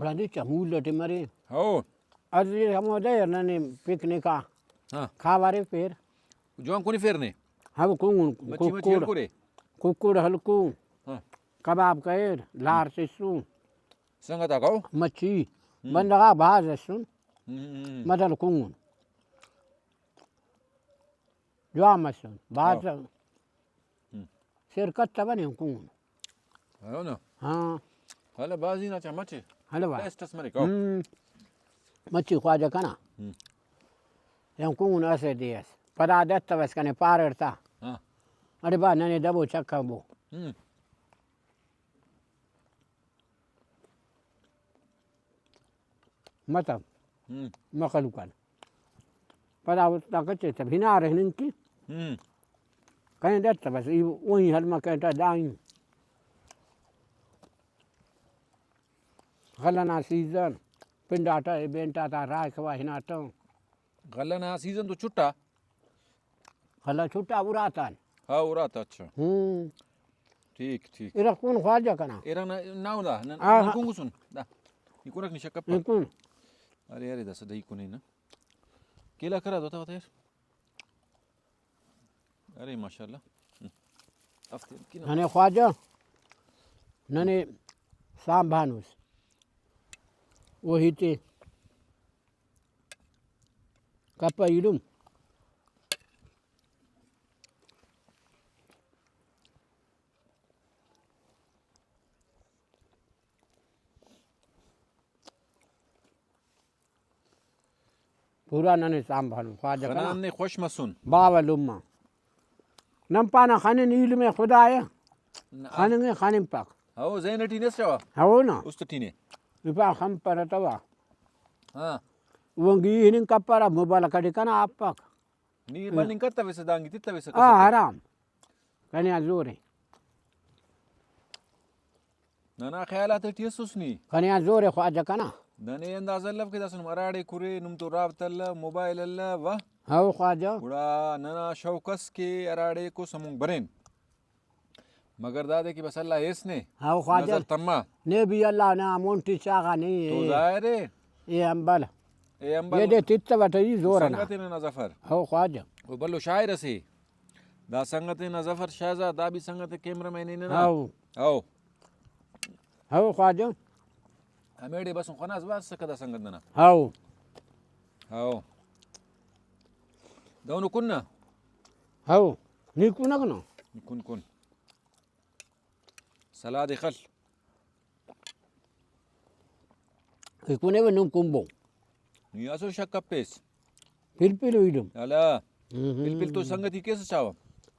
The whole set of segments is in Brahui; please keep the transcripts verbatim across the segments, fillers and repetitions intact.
گڑا دے چا مول اٹی مرے۔ ہو۔ ارے ہمودے ننے پکنک آ ہاں۔ کھاوارے پیر۔ جوان کونی پیر نے؟ ہاں، کنگن، مچھی، مچھی ککڑ، ہلکرے۔ ککڑ ہلکو، ہاں۔ کباب کریر، لار تسن۔ سنگت آک او؟ مچھی، ہم۔ بندغ آک بھاز اسن۔ ہم، ہم، ہم۔ مدل کنگن۔ جوان مسن۔ بھاز ہاں۔ ہم۔ سیر کتبنے کنگن۔ ہاں نا؟ ہاں۔ ہلہ بازی نا چا مچے۔ ہلہ وا۔ ٹیسٹ اس مریک او۔ ہم۔ مچھی خواجہ کنا۔ ہم۔ یم کنگن اسہ دے اس۔ پدا دتوس کنے پارڑ تا۔ ہاں۔ اڑے با ننے دبو چکا بو۔ ہم۔ متو ہم۔ مخلوق آن۔ پدا اوفتا کچے تہ ہنارے ہننگ کہ ہم۔ کنے دتہ بس ای وہی ہلمہ کینٹہ داہی۔ غلہ نا سیزن پنڈاٹہ بینٹاتا راہی کوا ہناٹہ۔ غلہ نا سیزن تو چھٹا۔ غلہ چھٹا اراتان۔ ہاں، اراتا، اچھا۔ ہوں۔ ٹھیک، ٹھیک۔ ارغ کن خواجہ کنا۔ ارغ نا، نا، دا، نا، آہا۔ نا، کن گسن۔ دا۔ ای کنک نشا کپا۔ ای کن۔ ارے، ارے، دا سدائی کنے نا۔ کیلا کرا دوتا وتا یار۔ ارے، ماشاءاللہ۔ ہم۔ افتے کنا۔ ننے خواجہ، ننے سانبھانوس۔ وہی تے۔ کپہ ایلم۔ پورا ننے سانبھالو خواجہ کنا۔ خنان نے خوش مسن۔ باوہ لمہ۔ نن پانہ خنن ایلم ءِ خدائے۔ نہ۔ خننگ ءِ خننپک۔ ہو، ذہن ٹی نس روا۔ ہو نا۔ است ٹی نے۔ نی پا خن پرہ توا۔ ہاں۔ ونگی ہننگ کپرہ، موبائل کڑے کنا آپک۔ نی ہاں۔ بننگ کتویسہ دانگی تتویسہ آ، کسر۔ حرام۔ کنے آ زورے۔ ننا خیالات ٹی اسس نی۔ کنے آ زورے خواجہ کنا۔ ننے اندازہ الو کہ داسہ نم ہراڑے کھرے، نم تو رابطہ الو، موبائل الو، واہ۔ ہو خواجہ۔ گڑا ننا شوق اس کہ ہراڑے کو سمونگ برین۔ مگر دادے کہ بس اللہ ایس نے ہاؤ خواجہ۔ نظر تما۔ نے بھی اللہ نا مون ٹی چاغا نہیں تو ہے۔ ظاہر ہے۔ اے امبل۔ اے امبل۔ یہ دے تت وٹی زور نا۔ سنگت نا ظفر۔ ہاؤ خواجہ۔ او بھلو شاعر اسے۔ دا سنگت نا ظفر شہزاد، دا بھی سنگت کیمرہ مین ہی نا۔ ہاؤ۔ ہاؤ۔ ہاؤ خواجہ۔ ہمیڑے بس خناس بس سکدا سنگت نا۔ ہاؤ۔ ہاؤ۔ دونو کن نا۔ ہاؤ۔ نی کنک نا۔ کن کن۔ سلاد ءِ خل۔ ای کنے و نم کنبو۔ نی اسو شک کپیس۔ پلپل و ایلم۔ الا۔ ہم۔ پلپل تو سنگتی کیسہ چاوہ۔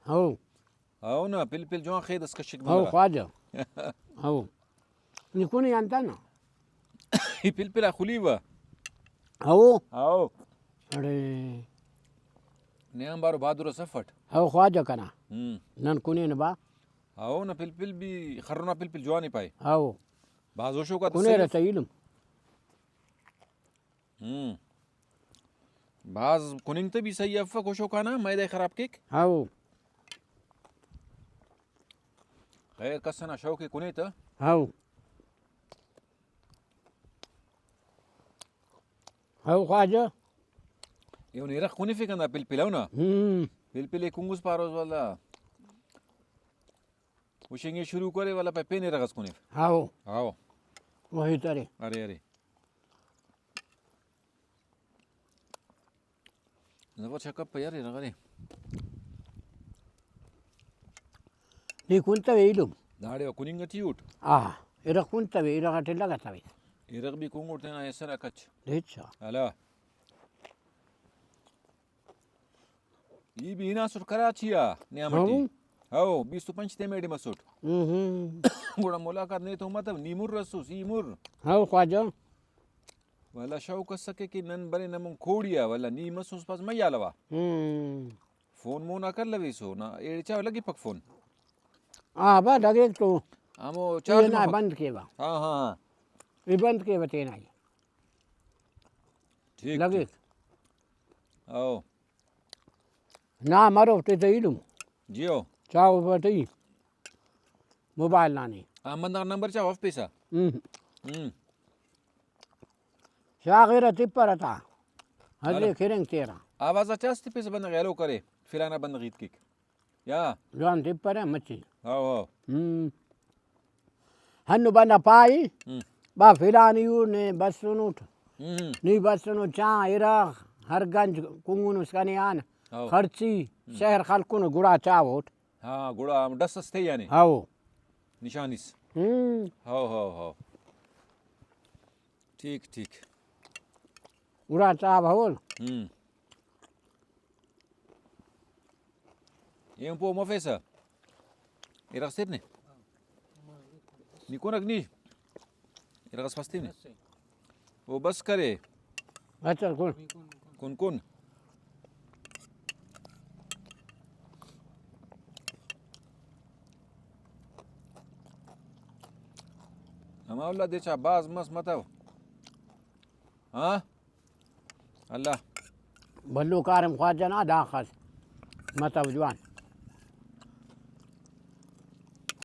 ہو۔ ہو نا، پلپل جوان خید اس کشک ہو بندغ۔ خواجہ۔ ہو۔ نی کنے آنتا نا۔ ای پلپل آ خلیوہ۔ ہو۔ ہو۔ اڑے۔ نیام بارو بہادر اس افٹ۔ ہو خواجہ کنا۔ ہم۔ نن کنین با۔ ہاؤ نا پلپل بھی خرنا پلپل جوان ءِ پائے۔ ہاؤ۔ بھاز ہشوک آ کنے تسنے۔ رتا ایلم۔ ہم۔ بھاز کننگ تے بھی صحیح افک ہشوک آ نا میدہ ءِ خراب کیک۔ ہاؤ۔ خیر کس ئنا شوق ءِ کنے تہ۔ ہاؤ۔ ہاؤ خواجہ۔ ایہن ارغ کنفک ہندا پلپل او نا۔ ہم۔ پلپل ءِ کنگس پاروس ولدا۔ ہشنگ ءِ شروع کرے ولدا پائے پین ارغ اس کنف۔ ہاؤ۔ ہاؤ۔ وہی ترے۔ ارے ارے۔ زبر شکپ یار ارغ ارے۔ نی کنتوے ایلم۔ داڑے و کننگ ٹی اٹ۔ آ، ارغ کنتوے، ارغ اٹی لگتوے۔ ارغ بھی کنگٹ تینا ایسرا کچ۔ ہچا۔ ہلا۔ ای بھی ہناسٹ کراچی آ نیام ٹی۔ ہو۔ ہو، بیست و پنچ تے میڈی مسٹ۔ ہم۔ گڑا ملاقات نے تو مطلب نی مر اسوس، ای مر۔ ہو خواجہ۔ ولدا شوق اسکہ کہ نن برینہ مون کوڑی آ، ولدا نی مسوس پاس میالو آ۔ ہم۔ فون مون آ کلویسو نا، ایڑے چا لگپک فون۔ آ با لگیک تو۔ ہمو ای چارج نا مفک۔ بند کیوہ۔ ہاں، ہاں، ہاں۔ ای بند کیوہ تینا ای۔ ٹھیک، لگیک۔ ٹھیک۔ او۔ نا مرو تے تے ایلم۔ جیو۔ چاو بٹی۔ موبائل نانی۔ آ بندغ نمبر چا وف پیسہ۔ ہم۔ ہم۔ شاغرہ تپرہ تا۔ ہلے ہلو۔ کھرنگ تیرہ۔ آواز اچاس تپیسہ بندغ ہیلو کرے، فلانا بندغ ہیت کیک۔ یا۔ جوان تپرہ مچے۔ ہاو، ہاو۔ ہم۔ ہندن بندغ پائی، ہم۔ با فلانی ءُ نے بسنٹ۔ ہم۔ نی بسنٹ چاں ارغ، ہر گنج کنگنس کنے آن، ہاو۔ خڑچی، ہم۔ شہر خلکن گڑا چاوٹ۔ ہاں، گڑا ہم ڈس اس تھے یعنی۔ ہاو۔ نشانیس۔ ہم۔ ہاو، ہاو، ہاو۔ ٹھیک، ٹھیک۔ گڑا چاو ہول۔ ہم۔ ایہن پہہ مفیسہ۔ ارغ اس تیٹ نے؟ نی کنک نی؟ ارغ اس پاس تینے؟ او بس کرے۔ اچھا، کن۔ کن کن۔ امان اللہ دے چا بھاز مست متو۔ ہاں؟ اللہ۔ بھلو کاریم خواجہ نا داخس۔ متو جوان۔